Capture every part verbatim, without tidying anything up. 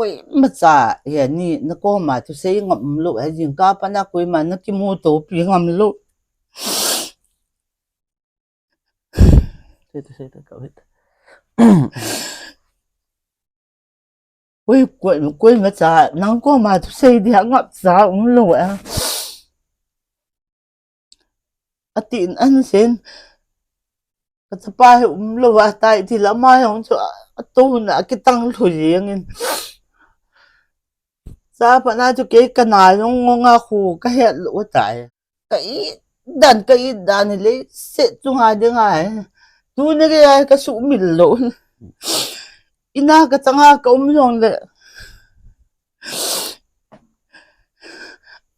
koimacha, he ni, nakoma thusei ngam lou, he jingkah a pat na koima nakimutopi ngam lou. Sei ta, sei ta, ka wait. Koi, koi, koimacha, nang koma thusei dia ngapcha umlou a. Atin ansen. Kachapa hi umlou a tai ti lama hi hung chu a, atona akitang lhu jengin. Cha pat na chu kei kana jong ngonga khu kahet lou tai. Ka it dan, ka it dan hi leiset chunga dinga hi. Tuni gei a hi kasumil lou. Ina kachanga kaum jongle.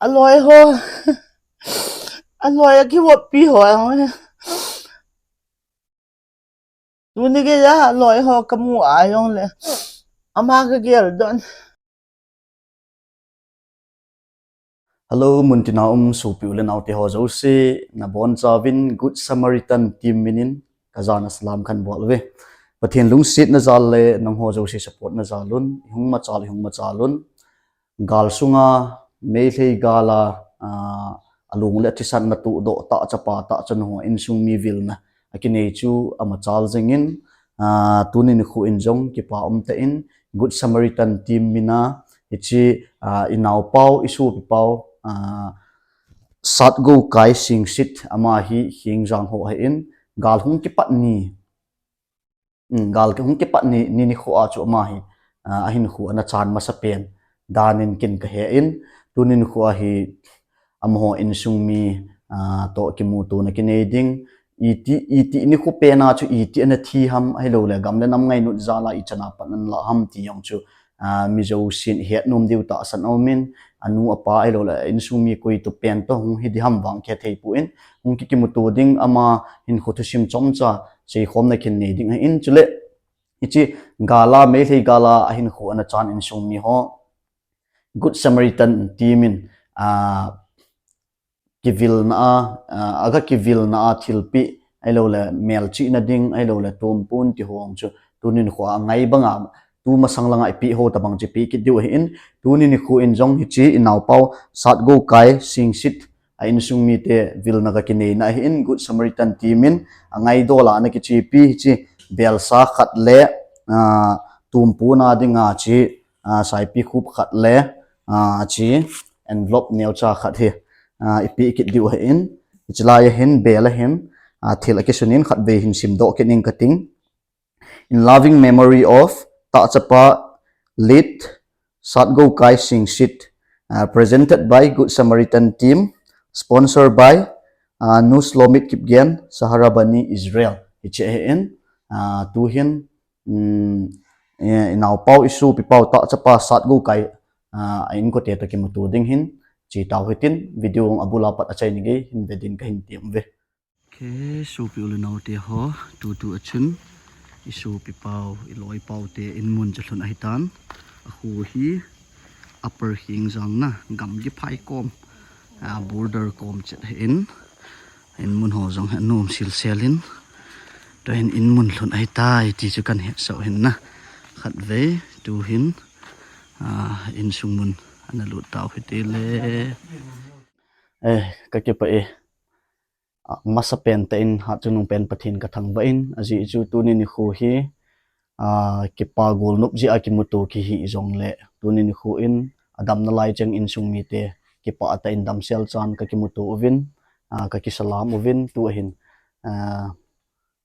Aloi ho. Aloi a kivopi ho. Tuni gei a aloi ho kamu a jongle. Ama kagel don. Hello, muntina um sopi u le naote ho jouse, nabonchauvin Good Samaritan team minin kajana salam kahin bol uve. Pathen lungsetna jal le nangho jouse support na jal un, ihung machal, ihung machal un. Gal sunga, Meitei gal a, ah, alung le athisan na tudoh tah chapa, tah chanu ho insung mi vilna akinei chu amachal jengin, ah, tuni nikho in jong kipa umtah in Good Samaritan team mina hiche, ah, inaopau, isopipau, ah, Satgoukai Singsit ama hi Khengjang ho ahin gal hung kipat ni, um, gal hung kipat ni, ni nikho a chu ama hi, ah, ahinkho ana chan masapen danin kin kahe in, tuni nikho a hi amaho insung mi, ah, toh kimutona kinei ding, iti, iti nikho pena chu iti ana thi ham, ahilouleh gam le nam ngailut jal a ichan a pan ana lah ham ti jong chu, ah, mi jousen ihet nom diu tahsan aumin, anu apa ahilouleh insung mi koi toh pen toh hung hi ding ham vang kihethei poi, hung kikimuto ding ama hinkho thusim chomcha seikhomna kin nei ding ahin chule, hiche gal a, Meitei gal a ahinkho ana chan insung mi ho Good Samaritan team in, ah, kivilna a, ah, aga kivilna a thilpeh, ahilouleh melchihna ding, ahilouleh tompon ti ho chu tuni nikho a angai banga, tumasang langa ipeh ho tabang chu ipeh kit diu ahin, tuni nikho in jong hiche inaopau Satgoukai Singsit a insung mite vilna kakineina ahin, Good Samaritan team in angaidol a ana kichepi hiche belsa khat le, ah, tompon a dinga hiche, ah, saipikhup khat le, ah, hiche envelope neocha khat hi, ah, ipeh kit diu ahin, hiche lai ahin, bel ahin, ah, thil akisunin khatvei hin simdoh kit ning kating. In loving memory of Tah Chapa late Satgoukai Singsit, uh, presented by Good Samaritan team, sponsored by, uh, Nu Shlomit Kipgen, Sahara Bani Israel. Hiche ahin, uh, tuhin, um, eh, inaopau isopipau Tah Chapa Satgoukai, uh, a inkote toh kimuto ding hin, che tau hitin, video hung abul a pat achaini gei hin ve din kahin tem uve. Okay, sopi u le naote ho, tutu a chun, isopipau, iloipau te inmun chu lhun ahitan, akho hi, Upper Khengjang na, Gamgiphai kom, ah, border kom chet ahin, inmun ho jong hi anom silsel in, tuhin inmun lhun ahitai, ti chu kahin hetsah u ahin na, khatvei, tuhin, ah, insung mun, ana lut tau hite le. Eh, kakipah e. Ah, masapen tah in hatchungnung pen Pathen kathangvah in, ajeh chu tuni nikho hi, ah, kipa golnop jeh a kimuto kihi jongle, tuni nikho in, adamna lai cheng insung mite, kipah tah in damsel chan kakimuto uvin, ah, kakisalam uvin, tu ahin, ah,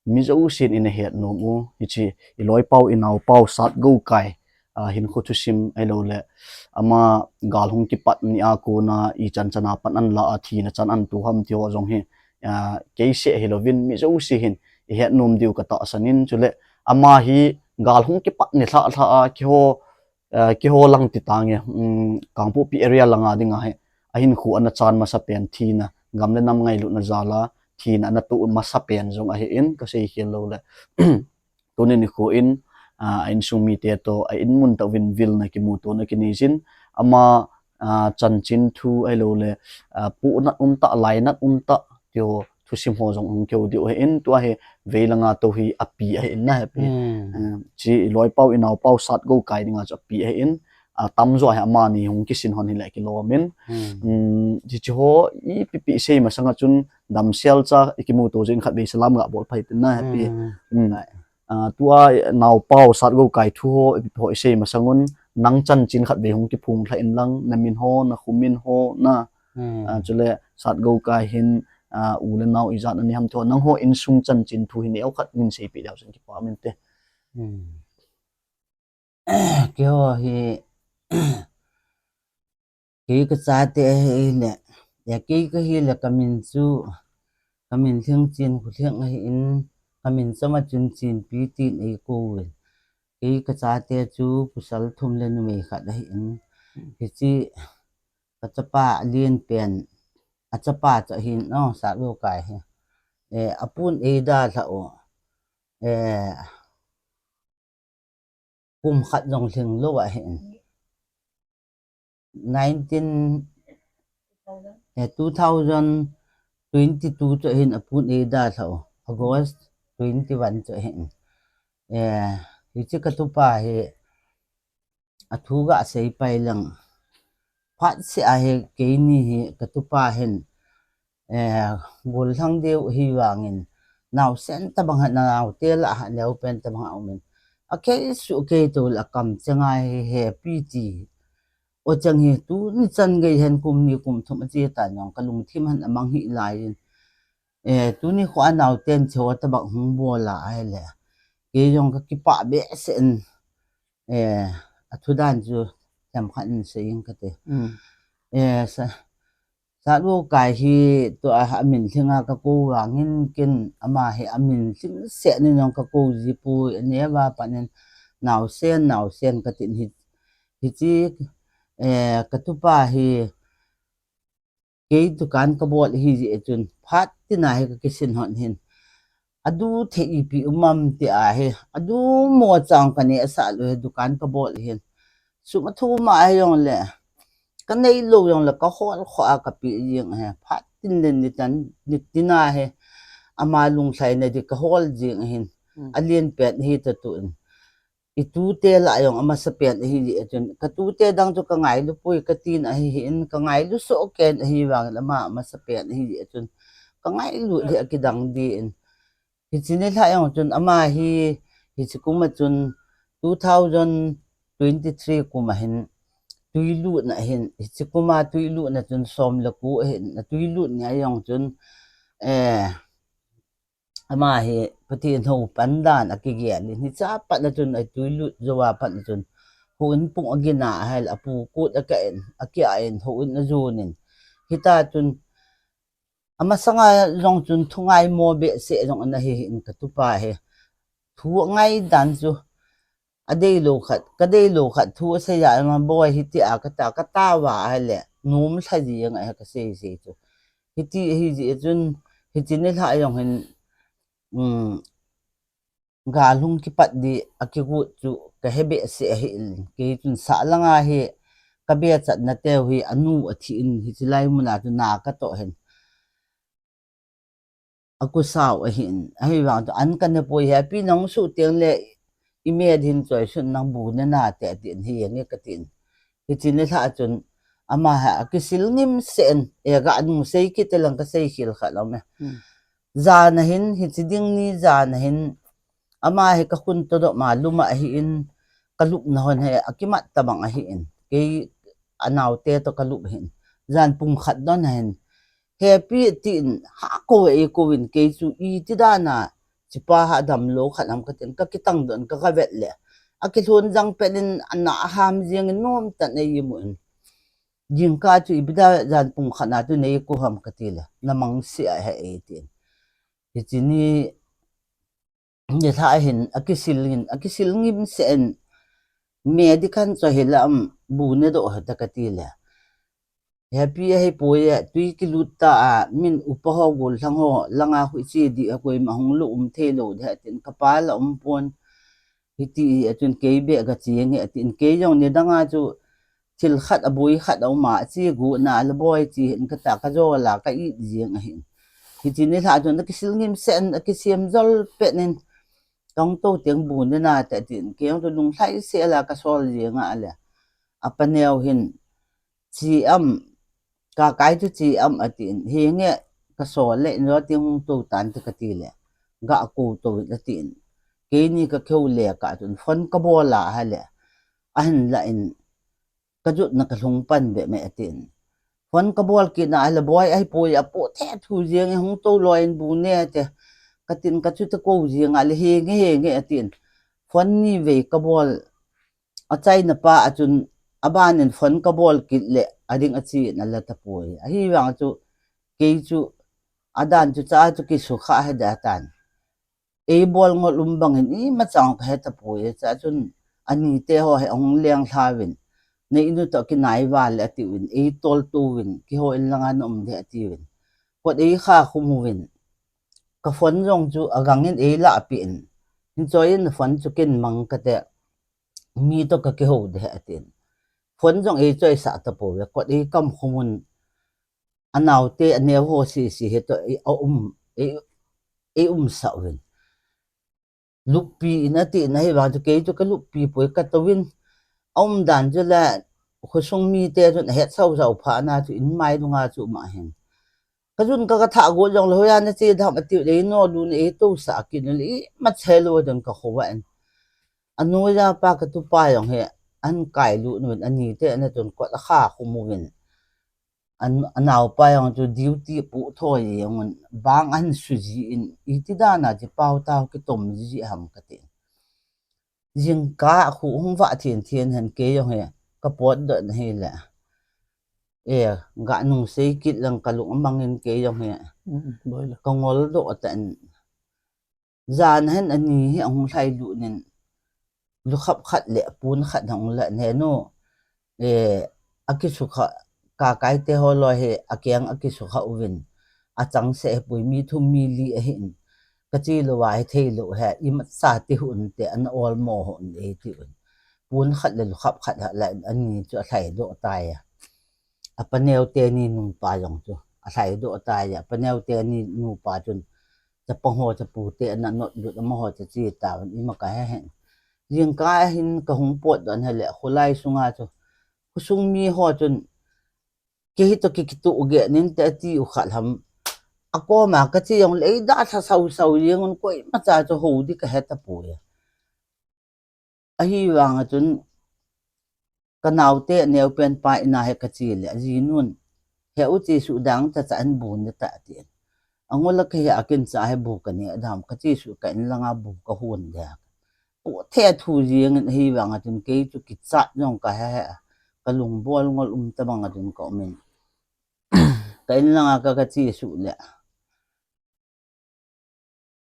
mi jousen ina het nom u, hiche, iloipau, inaopau, Satgoukai, ah, hinkho thusim, ahilouleh, ama gal hung kipat ni a kona, ichan chan a pan ana lah a, thina chan ana to ham ti ho jong hi, ah, kei seh hilouvin, mi jouse hin, ihet nom diu katahsan in, chule, ama hi gal hung kipat ni lhah lhah a, keiho, ah, keiho lang ti tange, um, Kangpokpi area langa dinga hi, ahinkho ana chan masapen thina, gam le nam ngailutna jal a, thina ana to masapen jong ahin, kasei khel loule. Tuni nikho in, ah, a insung mite toh, a inmun tah uvin vilna kimutona kinei jin, ama, ah, chanchin thu ahiloule, ah, pohnat umtah, lainat umtah, ti ho, thusim ho jong hung keu diu ahin, tua hi veilanga tou hi api ahin na hepi. Hmm. Eh, chi loipau inaopau Satgoukai dinga chu api ahin, atamjo hi amani hung kisin hon hile kilom in. Hmm. Um, chi chi ho ipi pi sei masanga chun damsel cha ikimuto jing khat vei salam ga bol phai tin na hepi. Hmm. Um, ah, tua naopau Satgoukai thu ho ipi ho isei masangun nang chanchin khat vei hung kiphung lha in lang, na min ho, na khumin ho, na Hmm. Ah, chule Satgoukai hin, ah, u le nao ijat ani ham thu, nangho insung chanchin thu hi neokhat nin seipi diu chun kipa min te. Hmm. Keiho hi, kei kachate ahile, ya kei kahi le kamin chu, kamin lhing chin khu lhing ahin, kamin chama chun Chinpi tin eikou in. Kei kachate chu pasal thum le numei khat ahin. Hmm. Hichi kachapa alen pen, achapa chu ahin, oh, Satgoukai hi. Eh, apun eida lha u. Eh, kum khat jong lhing lou ahin. Nineteen, eh, two thousand twenty-two chu ahin apun eida lha u. August twenty-one chu ahin. Eh, hichi katupa hi, athu ga sei pai lang. Phat se ahi keini hi katupa hin, eh, gollhang diu hi vangin, naosen tabang ha, naote lah ha, neo pen tabang ha umin. Akei su kei to la kam chenga hi hepi ti. O chang hi tuni chan gei hin kum ni kum thum achi ta nong kalungthim han amang hi lai in. Eh, tuni kho anaoten cheu tabang hung bol a ahile. Kei jong kakipah behseh in. Eh, athu dan chu themkhat in sei ing kate. Mm. Eh, sa, Satgoukai hi tua amin lhinga kakou vangin ken ama hi amin lhing seh nin jong kakou ji poi, aneva panin naosen, naosen katin hi, hichi, eh, katupa hi, kei dukan kabol hi ji chun, phat tina hi kakisin hon hin. Adu thei ipi um am ti ahi, adu mo chang kane asa lou hi dukan kabol hin. Sum athum ahi jong le, kanei lou jong le, kahol kho a kapi jing ahi. Phat tin le nitan, nitina hi, ama lunglhaina di kahol jing ahin. Hmm. Alen pen hi ta tu in. I tute lah jong amasapen ahi ji chun. Katute dang chu kangailu poi katin ahi hin, kangailu soh ken ahi vangin ama amasapen ahi ji chun. Kangailu hi akidang din. Hichi nilhah jong chun ama hi, hichi kum a chun two thousand twenty-three kum a hin, tui lutna hin, hichi kum a tui lutna chun som le ko ahin, atui lut ni a jong chun, eh, ama hi Pathen hou pan dan akigel in, hicha pat a chun atui lut jou a pat a chun, houin pung agin a ahile apu kut akah in, akiah in, houin ajon in. Hita chun, amasanga jong chun thu ngaimo behseh jong ana hi hin katupa hi. Thu angai dan chu, adeilou khat, kadeilou khat thu asei a, ama boi hiti a kata, kata va ahile, nom lha jing ahi kasei sei chu. Hiti ahi ji chun, hichi nilhah jong hin, um, gal hung kipat di akigot chu kahe behseh ahin, kei chun sah langa hi kabechatna teu hi anu athi in, hichi lai muna chu na katoh hin. Akusau ahin, ahivang chu an kanepoi, hepi nahung suh teng le imet hin choisun nang bu nena te atin, hi nge katin. Hichi nilhah chun ama hi akisil ngimseh in, e, ga nung sei kit lang kasei khel khat lou me. Hmm. Jan a hin, hichi ding ni jan a hin, ama hi kakhun todoh ma lum a ahin, kalupna hon hi akimat tabang ahin, kei anaote toh kalup ahin, jan pung khat don ahin, hepi tin, ha kou e kou in, kei chu iti dan a, chipa ha damlou khat ham katin, kakitang don, kagavet le, akilhun jang pet in, ana aham jing in, nom tah in eimu in. Jingkah chu ipi dia jan pung khat na tu neikou ham kati le, namang seh ahi eitin. Hichi ni, nilhah hin, akisil in, akisil ngimseh in, medical chu hilam, bu nedoh hita kati le. Hepi ahipoi e, tui kilut ta a, min upa ho gollhang ho, langa khu iche di a koima hung lou um thei lou di atin, kapa la um pon, hiti hi achun kei beh kache nge atin, kei jong nidang a chu, thil khat aboi khat aum a, ache gu na le boi che hin kata kajol a ka it jing ahin. Hiche nilhah chun akisil ngimsen, akisem jol pet in, kahung tou teng bu nina te atin, kei jong chu lunglhai sel a kasol jeng a le, apaneo hin, chi am, Kakai chu chi am atin, henge kasol le, injo teng hung tou tan te kati le, ga kou tou in atin, keini kakihou le kah chun phone kabol a ahile, ahin la in, kajutna kalhung pan be me atin. Phone kabol kit na ahile, boi ahipoi, apoh thet thu jeng e, hung tou loi in bu ne te, katin, kachu te kou jeng a le, henge henge atin. Phone ni vei kabol, achaina pa a chun, aban in phone kabol kit le, ading achi in ala tapoi. Ahivang chu, kei chu, adan chu cha chu kisukha he da tan. Eibol ngol um bangin imacha kahe tapoi, cha chun, anite ho hi ahung lenglha uvin, na inu toh kinai val le atiuvin, eitol touvin, kihou in langa na um de atiuvin, kot eikha khum uvin, ka phone jong chu agangin eilah peh in, hin choi in phone chu kin mang kate, mi toh kakihou de atin, phone jong eichoisah tapouve, kot eikam khum un, anaote aneo ho sese hitoh ei, aum, ei, eiumsah uvin. Luppi in ati in ahivang chu kei chu kaluppi poi katouvin. Aumdan chu le khosung mite chun ahet sausau phat na chu in mai dunga chu um ahin. Kajun ka, kathah got jongle hoiya nache dem atiu le, einolut in eitousah kit un le, imacha lou ding kakhova in. Anoiya pa katupa jong hi ahin kailut uvin, anite ana chun kot akha khum uvin. An, anaopa jong chu duty puh thoi jeng un, bang ahin suji in, iti dan a chi pao tao kitom ji ham kati. Jingkah khu hung vah thenthen hen kei jong hi kapotdoh in ahile, e, ga nung sei kit lang kalung amang in kei jong hi kangol doh tan. Jan hin ani hi ahung lhailut in, lukhap khat le pon khat ahung la in, henu, e, akisukha, Kakaite ho loi hi akeng akisukha uvin, achangseh hipoi, mi thum mi li ahin, kache louva hithei lou hi, imacha ti hon te, ana olmo hon e ti un. Pon khat le lukhap khat ha la in ani chu alhaidoh tai a. Apaneo teni nupa jong chu alhaidoh tai a, apaneo teni nupa chun chapang ho chapute ana notlut, amaho cha che tauvin, ima kahe hen. Jingkah hin kahung potdoh in ahile, kholai sunga chu khosung mi ho chun, kei hitoh kikitoh geh in te atiu khat ham. Akoma kache jongle eidalha sausau jeng un, koimacha chu hou ding kahe tapoi. Ahivanga chun, kanaote aneopen pa ina hi kache le, ajinun, he u, chesuh dang tah cha in bu ne tah atin. Angol a kahi a, kin cha hi bu kane dem, kachesuh, ka in langa bu kahon de. Poh thet thu jeng in ahivanga chun kei chu kichat jong kahe, kalungbol ngol um tabang a chun kaum in, ka in langa ka, kachesuh le,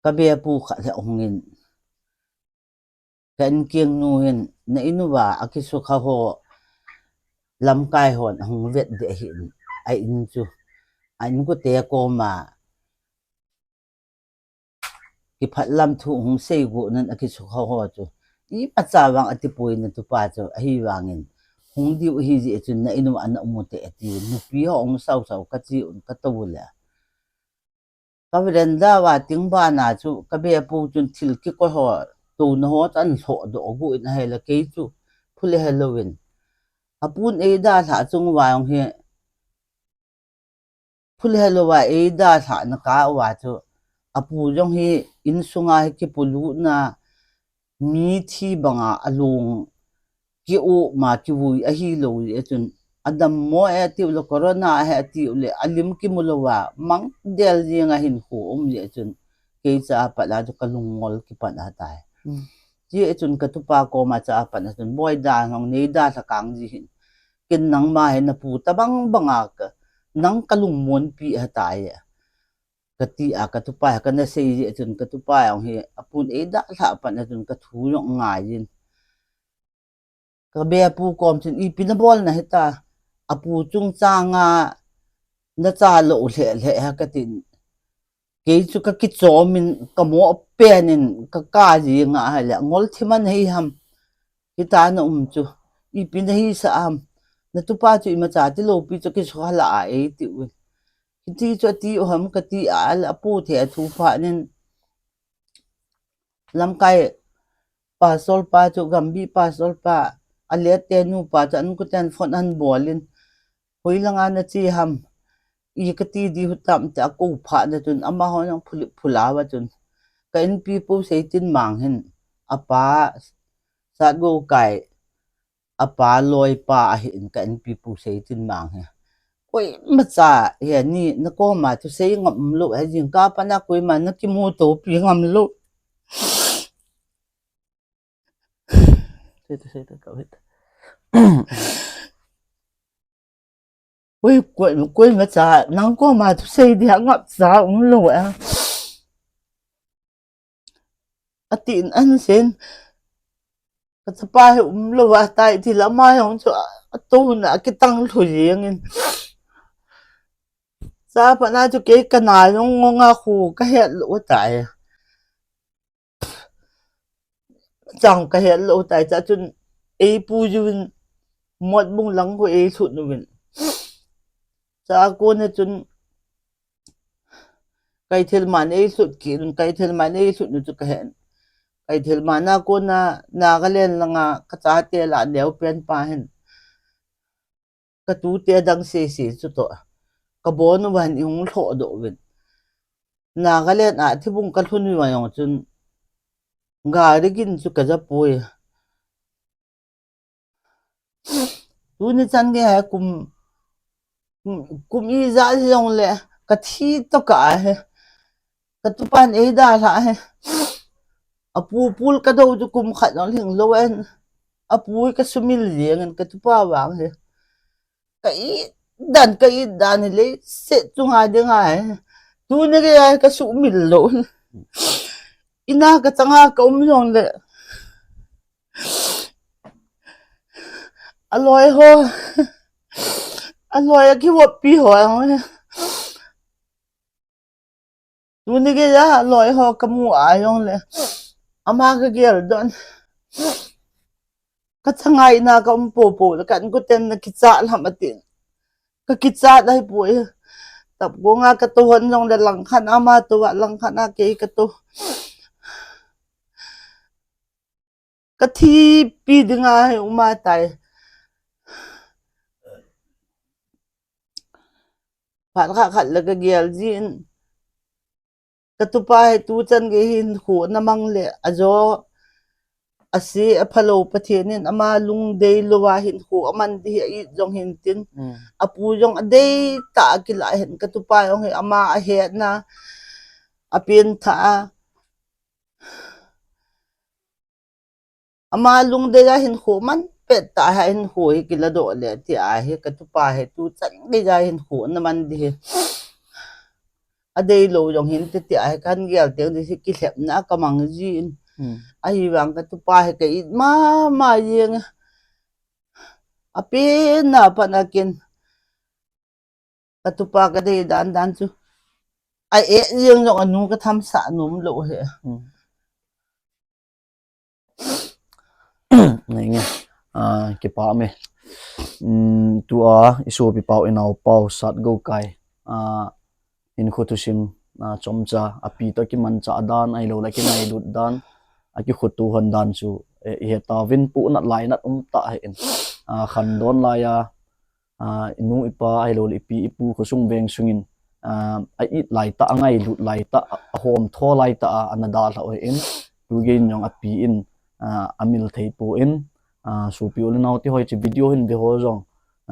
kabepu khat hi ahung in, ka inkeng nu hin, na in uva akisukha ho lamkai hon ahung vet ding ahin, a in chu, a inkote koma kiphatlam thu hung seigot un, akisukha ho chu imacha vang atipoi, natupa chu, ahivangin hung diu ahijeh chun na in uva ana um ute ati, nupi ho hung sausau kache un, katou le, ka veranda uva ting bana chu kabepu chun thil kikoi ho, touna ho chu ahin lhohdoh got in ahile, kei chu phule helouvin, apun eidalhah chung uva jong hi, phule helouva eidalhah na kah uva chu, apu jong hi insunga hi kipolutna, mithi banga along ki-um a kivui ahilou jeh chun, adammo e atiu le, corona ahi atiu le, alim kimu louva mang del jeng a hinkho um jeh chun, kei cha a pat a chu kalungngol kipan ahitai. Hijeh chun katupa koma cha a pat a chun, boi, dan hong neidalha kang ji hin, ken nangma hi napu tabang banga ka, nang kalungmonpi ahitai, kati a, katupa hi kana sei jeh chun, katupa jong hi apun eidalhah pat a chun kathu jong angai jin. Kabepu kom chun, ipi nabol nahita, apu chungchanga nacha lou lheh lheh ha, katin. Kei chu kakichom in, kamoh pen in, kaka jeng a ahile, ngol thim ana hi ham, hita na um chu, ipi nahisah ham, natupa chu imacha tilou pi chu kisukha lah a eitiu in. Hiti chu ati u ham kati a, apu thei a thu phat nin lamkai pastor pa chu, Gambi pastor pa, alete nu pa chu, an kuten phone an bol in, hoilanga nache ham, i kati di u tam tia kou phat na chun, amaho jong phulip phula va chun, ka inpi pu Seitinmang hin, apa Satgoukai, apa loi pa ahi in ka inpi pu Seitinmang hi. Koimacha hi ani nakoma thusei ngam lou, he jingkah pana koima nakimuto pi ngam lou. Sei ta, sei ta, ka wait. Ui, koi, koimacha nang koma thusei dia ngapcha um lou a. Atin an sen. Ka chapa hi um lou va tai ti la, ama jong chu a, atona akitang lhu jeng in. Cha pana chu kei kana jong ngonga khu ka het lou tai. Chang ka het lou tai cha chun eipu juvin Motbung lang khu eilhut uvin. Cha kona chun Kaithelman eilhut kit un, Kaithelman eilhut nu chu ka hen. Kaithelman a kona Nagaland langa ka chate la neo pen pa hin. Ka tute dang sese chu toh. Ka bon uva hin i hung lhoh doh uvin. Nagaland a Thibung ka lhun uva jong chun. Gari gin chu ka ja poi. Tuni chan gei hi kum, kum, kum ijat hijongle ka thi toh ka ahi. Ka tupan eidalhah hi. Apu pul ka do chu kum khat jong lhing lou in. Apu ka sumil jeng in ka tupa vang hi. Ka it dan, ka it dan hi leiset chunga dinga hi. Tuni gei hi ka sumil lou. Ina ka changa ka um jongle. Aloi ho. Aloi a kivoppi ho. Tuni gei a aloi ho ka mu a jongle. Ama ka gel don. Ka changa ina ka um popo le kan kuten na kichat lam atin. Ka kichat ahipoi. Tapkonga ka to hon jongle langkhat a ama to a, langkhat a kei ka to. Ka thipi dinga hi um atai. Phat khat khat le ka gel jin. Ka tupa hi tuchan gei hin khu na mang le ajo ase aphalou Pathen in ama lungdei louva hin khu aman di hi a it jong hin tin. Mm. Apu jong adei tah a kila hin ka tupa jong hi ama ahetna apen tha a. Ama lungdei a hin khu man pet tah hi hin khu hi kila doh le ti ahi ka tupa hi tuchan gei a hin khu na man di hi. Adei lou jong hin ti ti ahi kan gel teng di hi kilhepna ka mang jin. Hmm. Ahivang ka tupa hi ka it mama jeng. Apen a pat a kin. Ka tupa ka dei dan dan chu. A eh jeng jong anu ka thamsah nom lou hi. Hmm. Nge, nge. Ah, kipa me. Um, tua i sopi pau i nao pau Satgoukai. Ah, hinkho thusim, ah, chomcha, api to kimancha dan, ahilou le kingailut dan, akikhoto hon dan chu, eh, i hetauvin pu nat lai nat um tah hi in. Ah, khandon lai a, ah, i nu i pa, ahilou le i pi i pu khosung veng sungin, ah, a it lai tah, a ngailut lai tah, a, a hom tho lai tah, a, ana dalha u hi in, tu gei in jong api in, ah, amil thei poi in, ah, sopi u le nao te ho hiche video hin ve ho jong,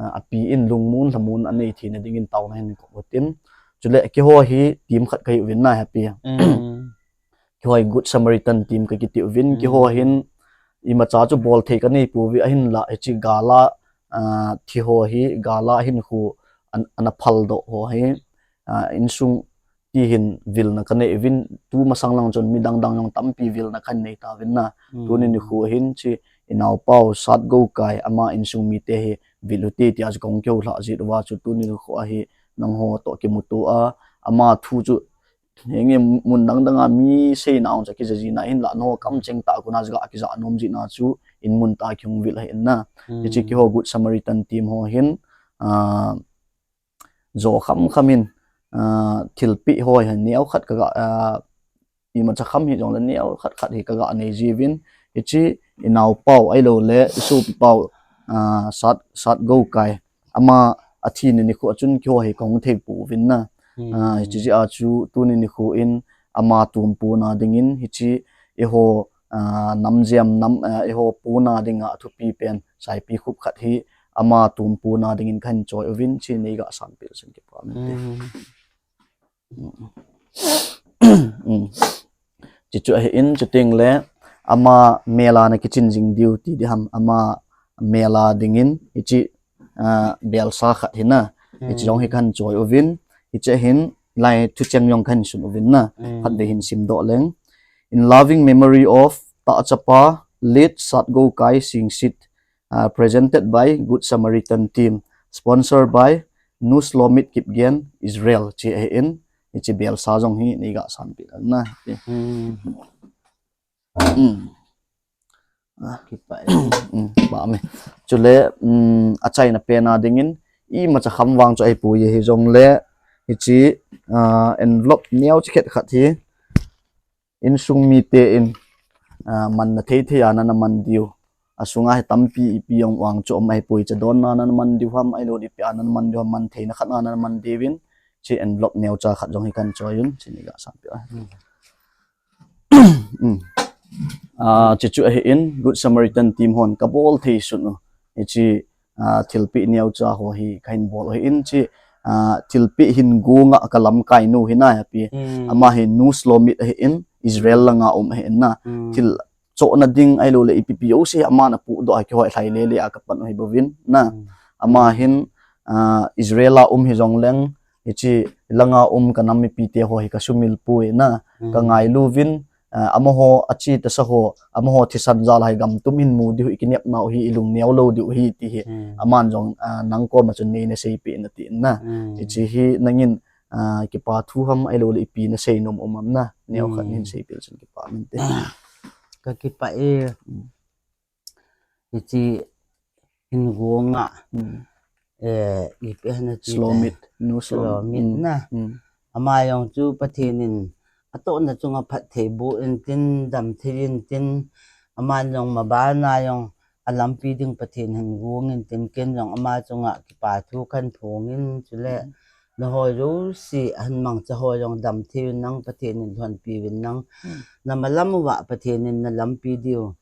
ah, api in lungmon lhamon anei theina dingin taona hin ko utin. Chule keiho hi team khat kahi uvin na happy. Mm. Keiho hi Good Samaritan team ka kiti uvin, keiho hin imacha chu bol thei ka nei pouve ahinla, hiche gala, ah, thi ho hi, gala hin khu an, ana phal doh ho hi, ah, insung ti hin vilna ka nei uvin, tu masang lang chun midang dang jong tampi vilna ka nei tauvin na. Mm. Tuni nikho hin hiche i nao pau Satgoukai ama insung mite hi vil u hite tia chu kong kihou lhah jeh uva chu tuni nikho a hi nangho toh kimuto a, ama thu chu Henge mun dang dang a mi seina ong cha kija jina hin la no kam cheng ta kuna ja kija nom jina chu in mun ta kihung vil ahi na. Hmm. Hiche keiho Good Samaritan team ho hin, ah, jo kham kham in, ah, thilpeh ho hi neo khat ka ga, ah, imacha kham hijongle neo khat khat hi ka ga nei jiuvin, hiche i naopau ahilou le i sopipau, ah, Sat, Satgoukai, ama athi ni nikho a chun keiho hi ka hung thei pouvin na. Ah, hiche jeh a chu tuni nikho in ama tumpuna dingin hiche eiho, ah, namjem nam, ah, eiho puna dinga athupi pen saipikhup khat hi ama tumpuna dingin kahin choi uvin, hiche nei ga sanpeh le chun kipa um inte. Chuchu ahin, chuteng le ama mel a na kichen jing diu ti diham, ama mel a dingin hiche, ah, belsa khat hi na, hiche jong hi kahin choi uvin, hiche ahin lai thucheng jong kahin sun uvin na, khatvei hin simdoh leng. In loving memory of Tahchapa late Satgoukai Singsit, ah, presented by Good Samaritan Team, sponsor by Nu Shlomit Kipgen, Israel, hiche ahin, hiche belsa jong hi nei ga sanpeh le na. Ah, kipa e. Chule, um, achaina pen a dingin, imacha kham vang chu ahipoi, hijongle hiche, ah, envelope neo chikhet khat hi insung mite in, ah, manna thei thei a nana man diu. Asunga hi tampi ipi jong vang chu um ahipoi, cha donna nana man diu ham, ahilou le ipi a nana man diu ham, man theina khat a nana man diuvin, hiche envelope neocha khat jong hi kahin choi un, hiche nei ga sanpeh le. Ah, chuchu ahin, Good Samaritan Team hon kabol thei sun u, hiche, ah, thilpeh neocha ho hi kahin bol u ahin, hiche, ah, thilpeh hin gonga kalamkai nu hi na, happy. Ama hi Nu Shlomit ahin, Israel langa um ahin na. Thil chohna ding ahilou le ipi pi jouse aman apohdoh a keiho lhai lele a kapan u ahi bouvin na. Ama hin, ah, Israel a um hijongleng, hiche langa um kanam mipite ho hi kasumil poi na, kangailuvin, ah, amaho ache tasa ho, amaho thisan jal a hi gamtum hin mu diu hi, ikinepnau hi ilung neo lou diu hi ti hi. Aman jong, ah, nang koma chun nei naseipeh in atin na. Hiche hi nangin, ah, kipa thu ham ahilou le ipi nasei nom um am na, neokhat hin seipeh le chun kipa um inte. Ka kipa e. Hiche hin gonga, eh, ipi hina ti Shlomit, Nu Shlomit na. Ama jong chu Pathen in atohna chunga phatthei boh intin, damthei intin, aman jong mabana jong alampi ding Pathen hin gong intin, ken jong ama chunga kipa thu kahin phongin, chule nahoi jouse ahin mangcha ho jong damthei un nang, Pathen in lhonpi uvin nang. Namalam uva Pathen in nalampi diu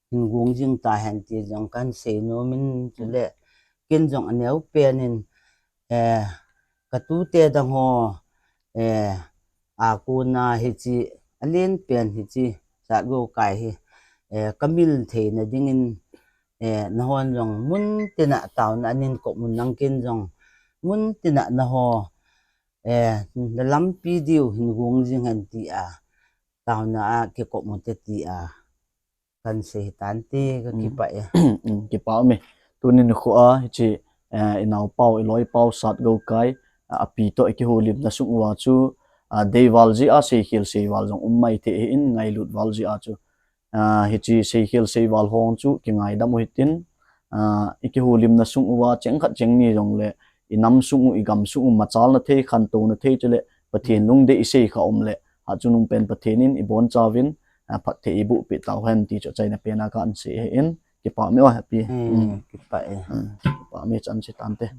hin gong jing tahen ti jong kahin sei nomin, chule ken jong aneo pen in, eh, katute dang ho, eh, a kona hiche alen pen hiche Satgoukai hi, eh, kamil theina dingin, eh, nahon jong mun tina taona ahin kop un nang, ken jong mun tina naho, eh, nalampi diu hin gong jing hen tia taona a kikop ute tia kahin sei hitante, ka kipa e. Kipa ume. Tuni nikho a hiche, eh, inaopau, iloipau Satgoukai, ah, api toh ikiholimna sung uva chu, ah, deival jeh a seikhel seival jong um maithei ahin, ngailut val jeh a chu. Ah, hiche seikhel seival ho chu kingaidam u hitin, ah, ikiholimna sung uva cheng khat cheng ni jongle, inam sung u, igam sung u, machalna thei, khantouna thei chule Pathen lungdei isei kha um le, hachungnung pen Pathen in ibonchauvin, ah, phatthei iboh peh tauhen ti chu achaina pen a kahin sei ahin, kipa ume o happy. Kipa e. Kipa ume, chan sei tante.